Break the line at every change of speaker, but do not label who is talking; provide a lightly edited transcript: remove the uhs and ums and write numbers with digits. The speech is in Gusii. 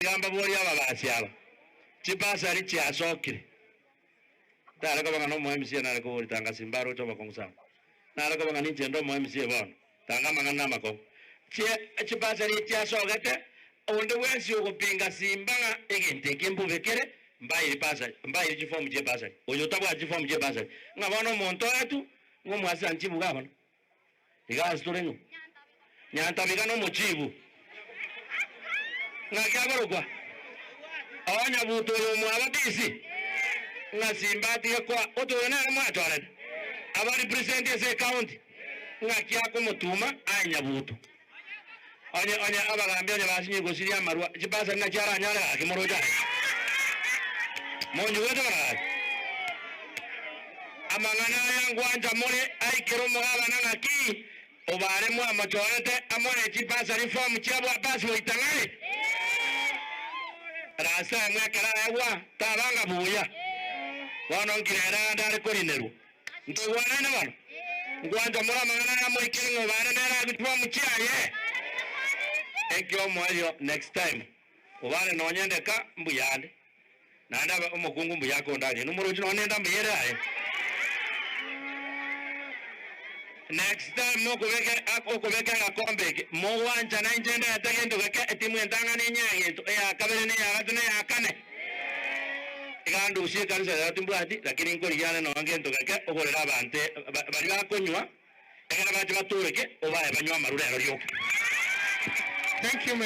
Tiga mbaborie ababasi aba, Chibasari chiasokire? Tare koba ng'a nomo MCA nare koboria tanga simba aroche obokong'u sana. Nare koba ng'a ninche inde omo MCA bono, tanga amang'ana namakong'u. Chie chibasari echiasogete, onde bwensi ogopinga simba ng'a egento eke mbobe kere, mbaeire basari, mbaeire chifomu chie basari. Oyo otabwati chifomu chie basari, ng'a bono omonto oetwe, ng'a omwasani chibuga abana. Iga ase tore ng'o? Nyantabiga nomochibu. Ng'aki akorokwa? Oo Nyabuto oyo omwabo DC. Ng'a Simba atige koa oto oyo nere mwachorete aba represent ase ecounty. Ng'aki akomotuma aye Nyabuto. Onye onye abagambi onye basinyire gosiria amarwa chibasari nachio aranyare gaki moroche aye. Monyigwete bono gaki? Amang'ana aya ngwancha more aikere omogabana ng'aki obare mwamochorete amo ne chibasari form chia bwapasi goitang'are? Last time ekero aegwa tabanga buya. Bono nkirere ande are korinerwa. Ntoigwanaine bono? Nkwancha more amang'ana aya moikere ng'a obare nere agwo chifomu chiaye? Ekiomoerio next time obare nonye ndeka mbuya ande. Naende abe omokungu mbuya akondaria. Inwe moroche nonya nenda mbuya ere aye. Next time mokobeka okobeka egakombe eke, mogwanchana inche ndete gento geke, etimu entang'ani enye egento, eya kabere na eya gatato na eya kane. Iga ndusie ekanisa rero timbwati, lakini nkorigia are nonya gento geke ogorere abanto baria bakonywa, ekero bache batoreke, obae banywe amarwa rero rioka.
Thank you.